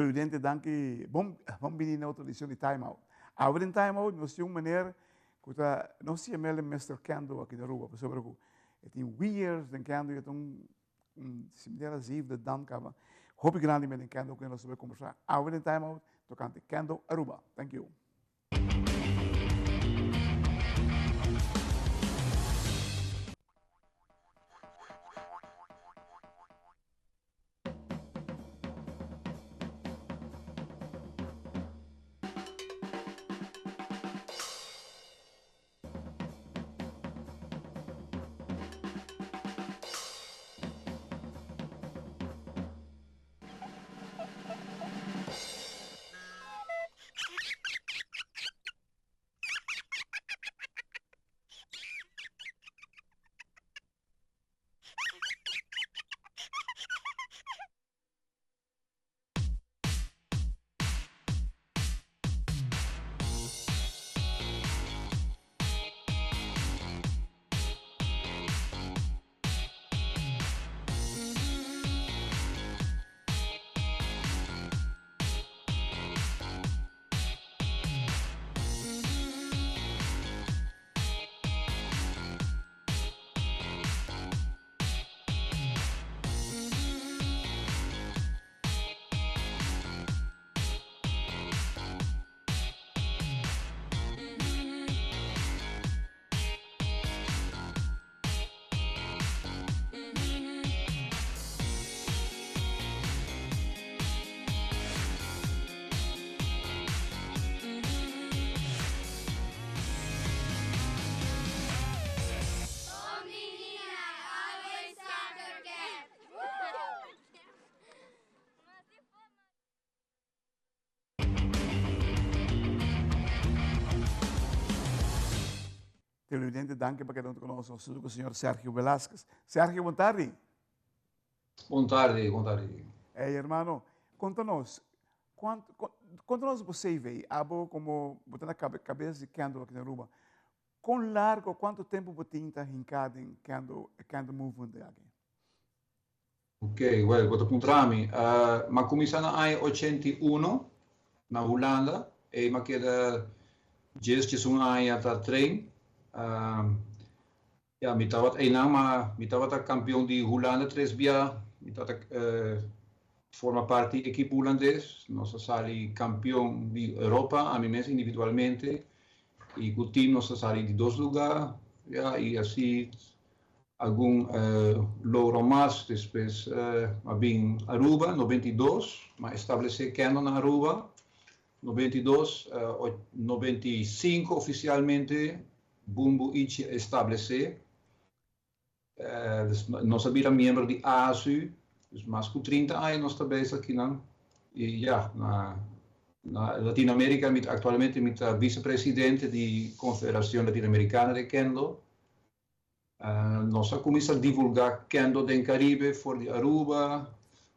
Televidente, danki. Bon, bon bini na otro edicion di Time Out. Awe den Time Out nos tin un meneer cu ta, nos ta yam'el Mister Kendo aki na Aruba, pasobra cu e tin years den kendo y e ta un, un si mi ta zevende dan caba. Hopi grandi men den kendo cu nos ta bay combersa awe den Time Out tocante Kendo Aruba. Thank you. Televidente, danki pa keda huntu ku nos. Nos ta ku señor Sergio Velasquez. Sergio, bon tardi. Bon tardi, bon tardi. Hey, hermano, konta nos, kuantu, konta nos bo CV, abo komo bo ta na kabes di Kendo aki na Aruba. Kon largo, kuantu tempu bo tin ta hinká den Kendo, e Kendo movement aki? Ok, well, bo ta puntra mi. M'a kuminsá na aña 81 na Hulanda. Ei m'a keda djes, djesun aña ta train. Ya, mi tabata einan, ma mi tabata kampeon di Hulanda tres bia. Mi tabata forma parti di ekipo hulandes. Nos a sali kampeon di Europa, ami mes individualmente. I ku team nos a sali di dos lugá. Ya, i asi Algun logro mas despues a bin Aruba, 92, m'a establece Kendo na Aruba, 92, 95 oficialmente Bumbu Ichi a establece. Nos a bira miembro di ASU, dus mas cu 30 aña nos ta bezig akinan. Y ya, na Latinoamerica mi ta actualmente mi ta vicepresidente di Confederacion Latinoamericana de Kendo. Nos a kuminsá divulgá kendo den Karibe for di Aruba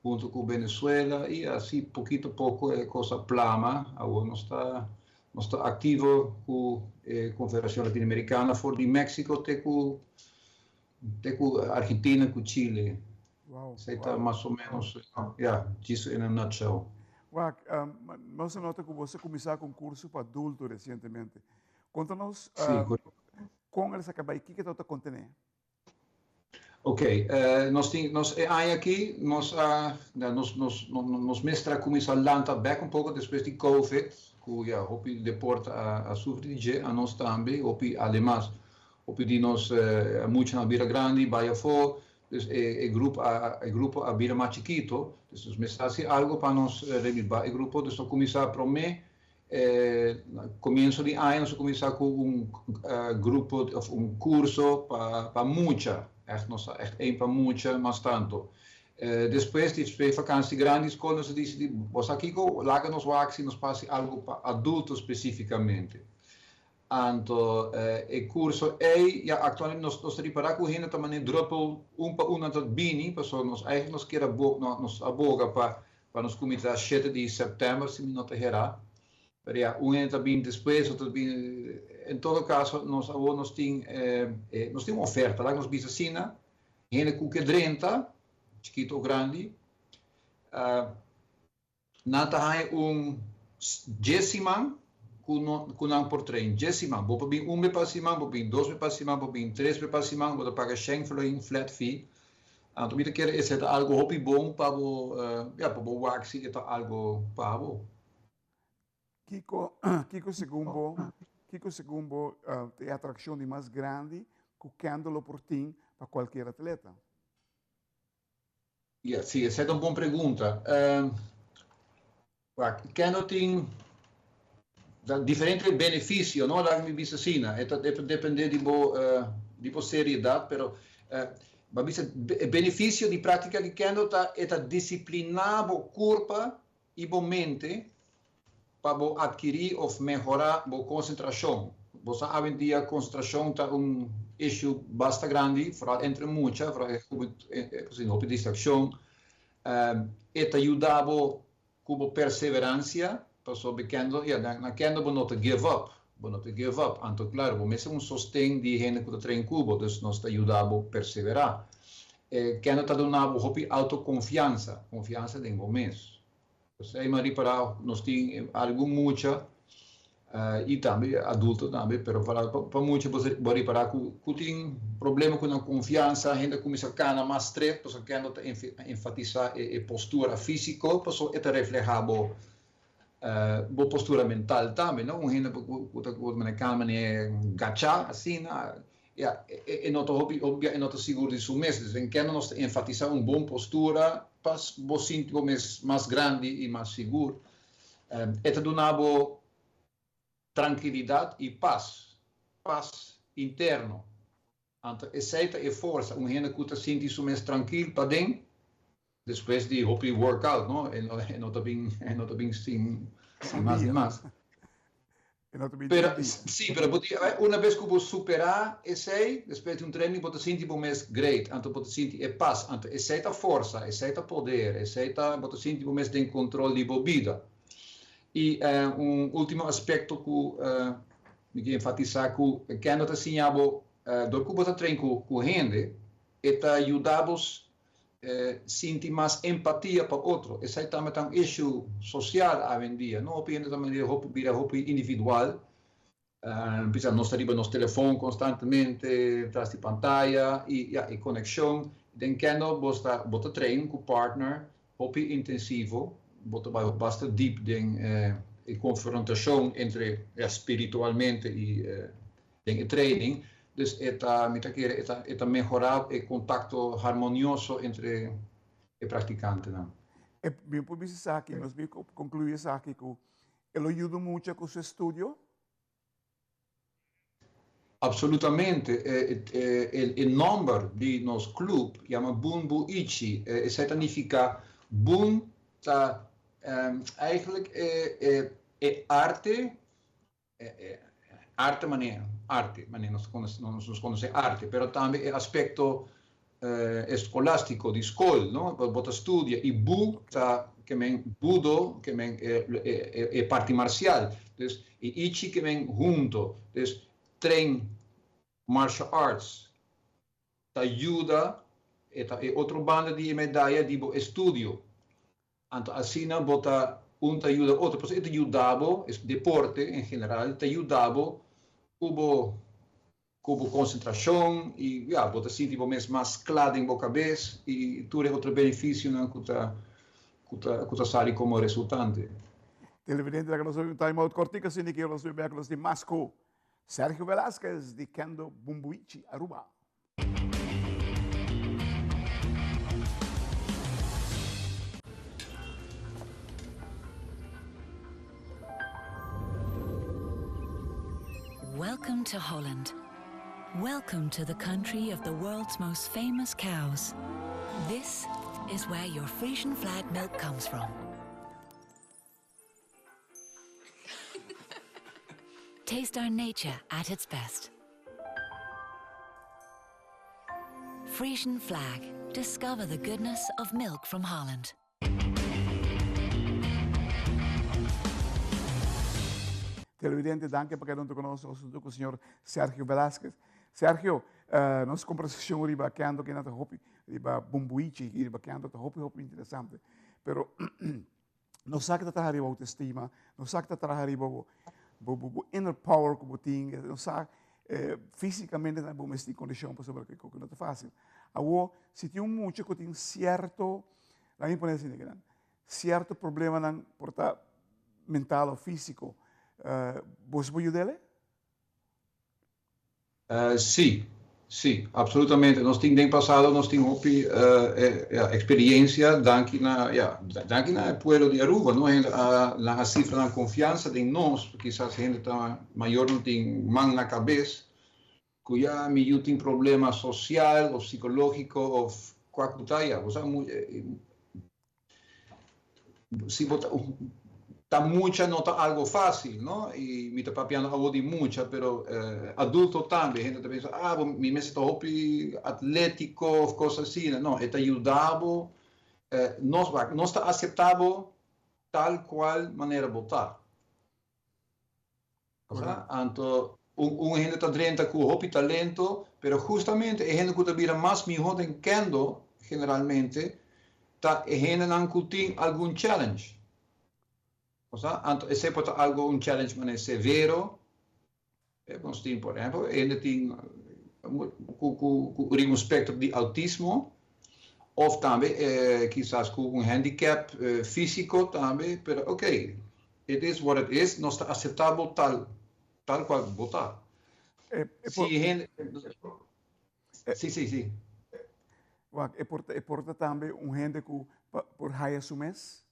huntu ku Venezuela i asi pokito poko e kos a plama. Awor nos ta nos ta aktivo ku e Konfederashon Latinoamerikana for di Meksiko te ku te ku Argentina ku Chile. Esei ta mas o ménos ya, djis in a nutshell. Wak, nos a nota ku bo a kuminsá ku un kurso pa adulto resientemente. Konta nos Kon el sa kaba i kiko ta ta kontené? Ok, nos tin, nos e aña aki nos a, nos, nos, nos mester a kuminsá lanta bèk un poko despues di Covid, ku ya hopi deporte a a sufri di dje, anos tambe, hopi ademas hopi di nos muchanan a bira grandi, bai afó, dus e e grup a e grupo a bira mas chikito, dus nos mester hasi algu pa nos rebibá e grupo, dus nos kuminsá promé Na comienzo di aña nos a cuminsa cu un grupo of un curso pa mucha, echt nos a echt een pa mucha mas tanto. Despues di e vakantie grandi scol nos a dicidi, bo sa kico, laga nos wak si nos por haci algo pa adulto specificamente. Anto e curso ey ya actualmente nos ta ripara cu hende ta mane druppel un pa un nan ta bini pasobra nos eigenlijk nos kier nos a boga pa Pa nos kuminsá shete di sèptèmber si mi no ta herá. Pero ya, un hende ta bini despues, otro ta bini. En todo kaso, nos awor nos tin nos tin un oferta, laga nos bisa asina, hende ku ke drenta, chikito o grandi, Nan ta haña un djes siman ku no ku nan por train. Djes siman. Bo por bin un be pa siman, bo por bin dos be pa siman, bo por bin tres be pa siman, bo ta paga shen florin flat fee. Anto mi ta kere esei ta algo hopi bon pa bo, ya, pa bo wak si e ta algo pa bo. Kiko, kiko segun bo, kiko segun bo ta e atraccion di mas grandi ku kendo lo por tin pa kualkier atleta? Ja, sí, esei ta un bon pregunta. Wak, kendo tin diferente beneficio, no? Laga mi bisa asina. E ta depende di bo, di bo seriedad, pero bo a bisa e beneficio di practica di kendo ta e ta disciplina bo curpa i bo mente pa bo adkiri of mehora bo konsentrashon. Bo sa awendia konsentrashon ta un issue basta grandi, foral entre mucha, foral e hopi hopi distrakshon. E ta yuda bo ku bo perseveransia, pasobra kendo, ya, na kendo bo no ta give up, bo no ta give up. Anto klaro bo mester un sosten di hende ku ta train ku bo, dus nos ta yuda bo persevera. Kendo ta duna bo hopi autokonfiansa, konfiansa den bo mes. Esei mi a ripará, nos tin algun mucha i tambe adulto tambe, pero foral pa mucha bo a ripará ku ku tin problema ku nan konfiansa, hende a kuminsá kana mas stret pasobra kende ta enfatisá e postura físiko pasobra e ta reflehá bo bo postura mental tambe, no? Un hende ku ta kana manera gachá asina, Ya, e no ta hopi hopi bia e no ta sigur di su mes. Dus den kende nos ta enfatisá un bon postura pa bo sinti bo mes mas grandi i mas sigur. E ta duna bo trankilidat i pas, pas interno. Anto esei ta e forsa, un hende ku ta sinti su mes trankil paden, despues di hopi workout, no? E no ta bin, e no ta bin sin mas ni mas. E no ta bin Pero, sí, pero bo tin, una bes ku bo superá esei, despues di un training bo ta sinti bo mes great, anto bo ta sinti e pas, anto esei ta forsa, esei ta poder, esei ta, bo ta sinti bo mes den control di bo bida. I un ultimo aspecto ku mi ke enfatisá ku kende ta siña bo, dor ku bo ta train ku hende, e ta yuda bo sinti mas empatia pa otro. Esei tambe ta un issue social awendia, no? Hopi hende ta manera hopi bira hopi individual. Bisa nos ta riba nos telefon constantemente, tras di pantaya y ya e conexion. Den kendo bo ta bo ta train cu partner hopi intensivo, bo ta bai basta diep den e confrontacion entre ya spiritualmente y Den e training, dus e ta, mi ta kere e ta, e ta mehorá e kontakto harmonioso entre e praktikantenan. E mi por bisa esaki, nos mi konkluí esaki ku e lo yuda mucha ku su estudio? Absolutamente. E, e, e nòmber di nos klup yama Bun Bu Ichi. Esei ta nifiká Bun ta eigenlijk e, e, e arte arte manera arte manera nos conoce nos conoce arte pero tambe e aspecto escolástico di school no bo ta studia y bu ta ke men budo ke men e parti marcial dus y ichi ke men hunto dus train martial arts ta yuda e ta e otro banda di e medaya di bo estudio. Anto asina bo ta un ta yuda otro. Pasobra e ta yuda bo, e deporte en general ta yuda bo ku bo ku bo konsentrashon i ya bo ta sinti bo mes mas kla den bo kabes i tur e otro benefisionan ku ta ku ta ku ta sali komo resultante. Televidente, laga nos obi un time out kortiku asina ki nos bek nos tin mas ku Sergio Velasquez di Kendo Bumbuichi, Aruba. Welcome to Holland. Welcome to the country of the world's most famous cows. This is where your Frisian flag milk comes from. Taste our nature at its best. Frisian flag. Discover the goodness of milk from Holland. Televidente, danki pa keda hunto ku nos. Nos hunto ku señor Sergio Velasquez. Sergio, uh, nos conversacion riba kendo que ta hopi, riba bumbuichi, riba kendo ta hopi hopi interesante. Pero. Nos sa ku ta traha riba outoestima, nos sa ku ta traha riba bo bo bo inner power ku bo tin, nos sa físikamente tambe bo mester tin kondishon pasobra ku no ta fásil. Awor, si tin un mucha ku tin sierto, laga mi pone asina kinan, sierto problemanan por ta mental òf físiko, boso por yud'el? Sí, sí, absolutamente. Nos tin den pasado nos tin hopi experiencia danki na, ya, danki na e pueblo di Aruba, no? Hende a nan a cifra nan confiansa den nos, kisas hende ta mayor no tin man na cabes cu ya mi yu tin problema social of psicologico of cua cu ta, ya, bo sa Si bo ta ta mucha no ta algo fácil, no? Y mi ta papiando awor di mucha, pero adulto tambe. Hende ta pensa, ah, bo mi mester ta hopi atlético of cos asina. No, e ta yuda bo, nos wak, nos ta acepta bo tal cual manera bo ta. Sa? Anto un un hende ta drenta cu hopi talento, pero justamente e hende cu ta bira mas miho den kendo generalmente ta e hendenan cu tin algun challenge. Sa? Anto esey por ta algo un challenge manera severo, nos tin por ehempel hende tin cu cu cu riba un spectro di autismo of tambe kisas cu un handicap fisico tambe, pero ok. It is what it is, nos ta acepta bo tal tal cual bo ta. Si hende Si si si. Wak, e por ta e por ta tambe un hende cu por haya su mes?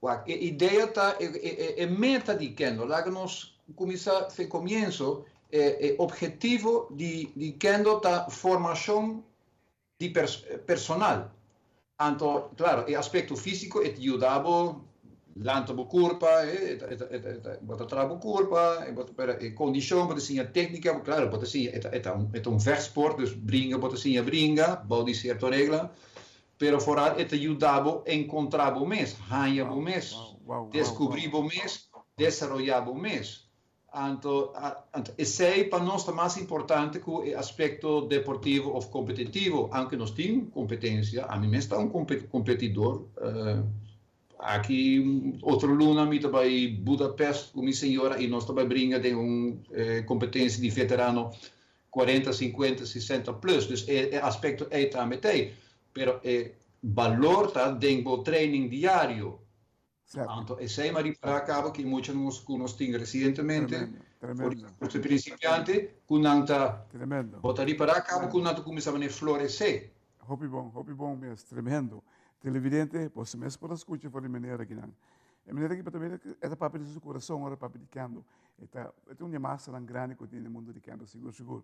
Wak, e idea ta e e e meta di Kendo, laga nos cuminsa fe comienso, e e objetivo di di Kendo ta formacion di personal. Anto, claro, e aspecto fisico e ta yuda bo lanta bo curpa, bo ta traha bo curpa, pero e condicion, bo ta siña tecnica, claro, bo ta siña, e ta un, e ta un vechtsport, dus bringa bo ta siña bringa bou di cierto regla, pero vooral e ta yuda bo encontra bo mes, haña bo mes, descubri bo mes, desaroya bo mes. Anto, anto esei pa nos ta mas importante ku e aspekto deportivo òf kompetitivo, aunke nos tin kompetensia, ami mes ta un kompetidor, aki otro luna mi ta bai Budapest ku mi señora i nos ta bai bringa den un kompetensia di veterano kuarenta, sinkuenta, sesenta plus, dus e aspekto ei tambe ta ei, pero e balor ta den bo training diario. Anto esei m'a ripará kaba ki mucha nos ku nos tin resientemente for di kurso di prinsipiante ku nan ta bo ta ripará kaba ku nan ta kuminsá manera floresé. Hopi bon, hopi bon mes, tremendo. Televidente, boso mes por a skucha for di meneer akinan. E meneer aki por ta mira e ta papia di su kurason ora e papia di kendo. E ta e ta un di e masternan grandi ku tin den mundu di kendo, sigur sigur.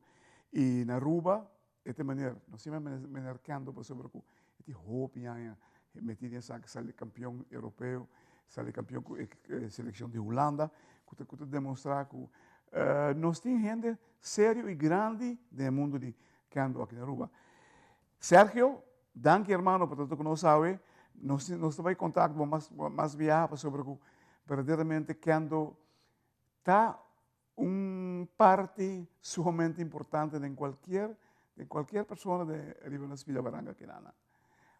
I na Aruba E ta meneer, no sima meneer Kendall pasobra ku e tin hopi aña meti den esaki, sali kampion europeo, sali kampion ku e selekshon di Hulanda, ku ta ku ta demostrá ku nos tin hende serio i grandi den e mundu di kendo aki na Aruba. Sergio, danki hermano pa ta ku nos awe. Nos nos ta bai kontak bo mas mas biaha pasobra ku berdaderamente kendo ta Un parti sumamente importante den cualkier den cualkier persona de riba nos pida baranga kinana.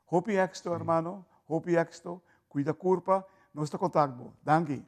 Hopi éxito hermano, hopi éxito, cuida curpa, nos ta contact bo. Danki.